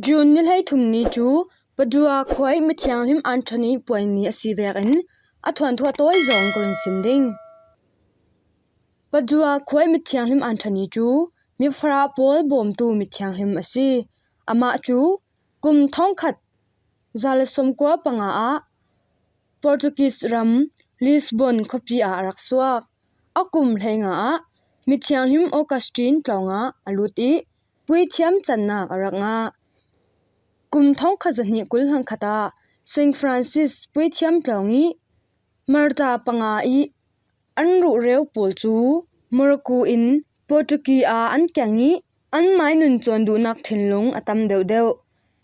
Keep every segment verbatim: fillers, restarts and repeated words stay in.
June ni hleithum ni cu Padua khuai mithianghlim Anthony puai ni a si vekin a thuanthu a tawi zong ka run sim ding. Padua khuai mithianghlim Anthony cu mifarah pawl bawmtu mithianghlim a si. Amah cu kum thongkhat za le sawmkua panga ah Portuguese ram Lisbon khuapi ah a rak suak. A kum hleinga ah mithianghlim Augustine tlawng ah a lut i puithiam cannak a rak ngah. Kum thongkhat zahnih kul hleikhat ah Saint Francis puithiam tlawng i martar panga i an ruhreu pawl cu Morocco in Portuguese ah an keng i an mainun cawn duhnak thinlung a tam deuhdeuh.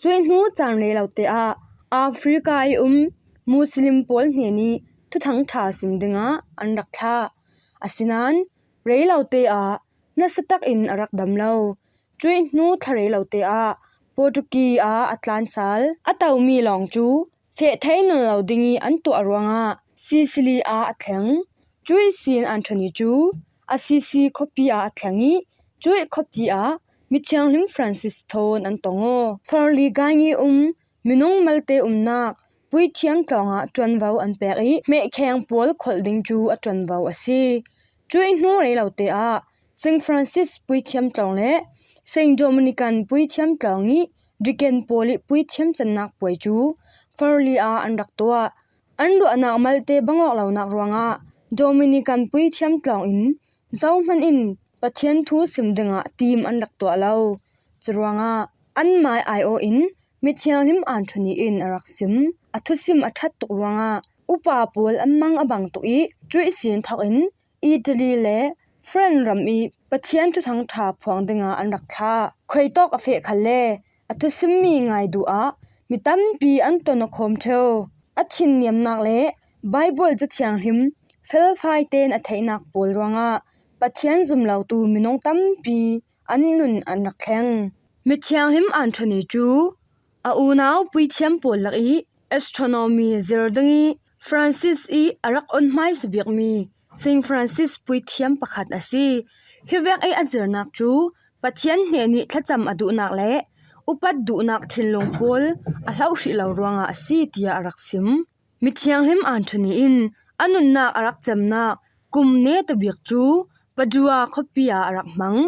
Cuih hnu caan rei lote ah Africa i um Muslim pawl hnen i thuthang ṭha sim dingah an rak thlah. Asinain rei lote ah nasa takin a rak dam lo. Cuih hnu thla rei lote ah Portuguese ah a tlansal a tomi lawng cu feh thei nawn lo ding i an tuah ruangah Sicily ah a thleng. Cuih sin Anthony cu Assisi khuapi ah a thleng i cuih khuapi ah mithianghlim Francis thawn an tong aw. Forli gang i um minung malte umnak puithiam tlawng ah ṭuanvo an pek i hmehkheng pawl kholh ding cu a ṭuanvo a si. Cuih hnu rei lote ah Saint Francis puithiam tlawng le Saint Dominican puithiam tlawng i deacon pawl i puithiam cannak puai cu Forli ah an rak tuah. An ruahnak malte bang awk lonak ruangah Dominican puithiam tlawng in zohman in Pathian thu sim dingah tim an rak tuah lo. Curuangah an mai aiawh in mithianghlim Anthony in a rak sim. A thusim a ṭhat tuk ruangah upa pawl an mang a bang tuk i cuih sin thawk in Italy le France ram i Pathian thuthang ṭha phuang dingah an rak thlah. Khuitawk a feh khalle a thusimmi ngai duh ah mi tampi an ton a khawm ṭheu. A thinniamnak le Baibal Cathianghlim felfai tein a theihnak pawl ruangah Pathian zum lotu minung tampi an nun an rak thleng. Mithianghlim Anthony cu a unau puithiam pawl lak i astronomy zir ding i Francis i a rak on hmaisa bikmi Saint Francis puithiam pakhat a si. Hi vek i a zirnak cu Pathian hnen i thlacam a duhnak le upat duhnak thinlung pawl a hloh hrih lo ruangah a si, tiah a rak sim. Mithianghlim Anthony in a nunnak a rak cemnak kum neta bik cu Padua khuapi ah a rak hmang.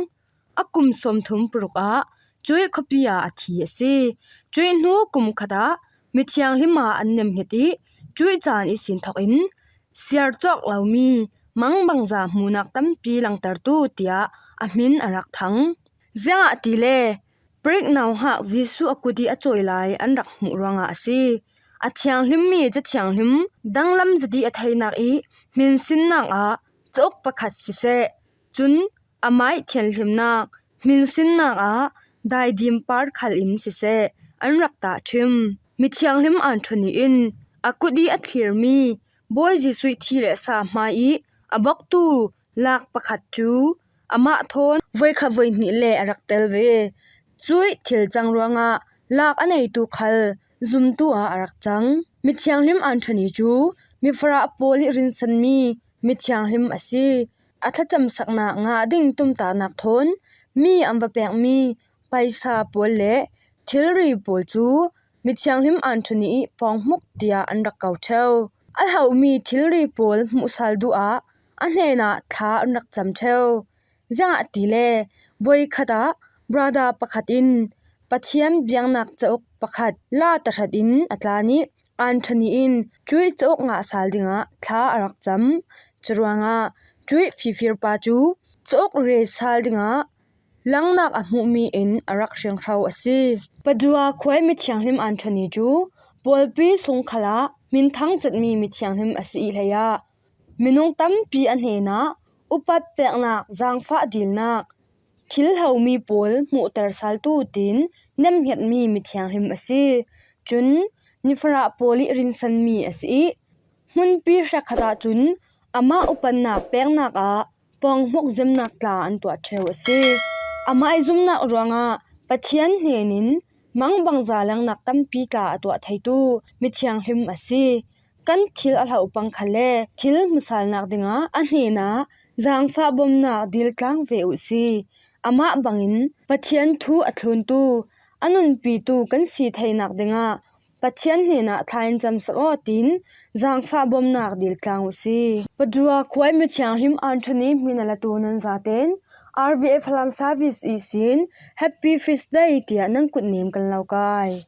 A kum sawmthum paruk ah cuih khuapi ah a thi a si. Cuih hnu kum khat ah mithianghlim ah an nemhnget i cuih caan ihsin thawk in siar cawk lomi mangbangza hmuhnak tampi langtertu tiah a hmin a rak thang. Ziangahtile Greek nauhak Jesuh a kut i a cawi lai an rak hmuh ruangah a si. A thianghlimmi Cathianghlim danglam zet i a theinak i hminsinnak ah cauk pakhat siseh, cun amai thianhlimnak hminsinnak ah daidim par khal in siseh an rak tahṭhim. Mithianghlim Anthony in a kut i a thlirmi Bawi Jesuh thi le sa hmai i a boktu lak pakhat cu amah thawn voikhat voihnih le a rak tel ve. Cuih thil cang ruangah lak a neitu khal zumtu ah a rak cang. Mithianghlim Anthony cu mifarah pawl i rinsanmi mithianghlim a si. A thlacamsaknak ngah ding tumtahnak thawn mi an va pekmi paisa pawl le thilri pawl cu mithianghlim Anthony i pawnghmuk tiah an rak ko ṭheu. A hlohmi thilri pawl hmuhsal duh ah a hnenah thla an rak cam ṭheu. Ziangahtile voikhat ah brother pakhat in Pathian biaknak cauk pakhat la tahratin a tlan i Anthony in cuih cauk ngah sal dingah thla a rak cam. Curuangah cuih fifirpa cu cauk re sal dingah langnak a hmuhmi in a rak hringhro a si. Padua khuai mithianghlim Anthony cu pawlpi sung khalah hminthang zetmi mithianghlim a si i hleiah minung tampi a hnenah upat peknak, zaangfah dilnak, thil hlomi pawl hmuhter saltu tiin nemhngetmi mithianghlim a si. Cun nifarah pawl i rinsanmi a si i hmunpi hrekkhat ahcun amah upatnak peknak ah pawnghmuk zemnak tla an tuah ṭheu a si. Amah i zumnak ruangah Pathian hnenin mangbangza langnak tampi tla a tuah theitu mithianghlim a si. Kan thil a hloh pang khalle thil hmusalnak dingah a hnenah zaangfah bawmnak diltlang ve uhsi. Amah bangin Pathian thu a thluntu, a nunpitu kan si theinak dingah Pathian hnenah thlai in camsak aw, tiin zaangfah bawmnak dil tlang uh si. Padua khua i mithianghlim Anthony hmin a latu nan zaten R V F Falam Service ihsin Happy Feast Day tiah nan kutnem kan lo kai.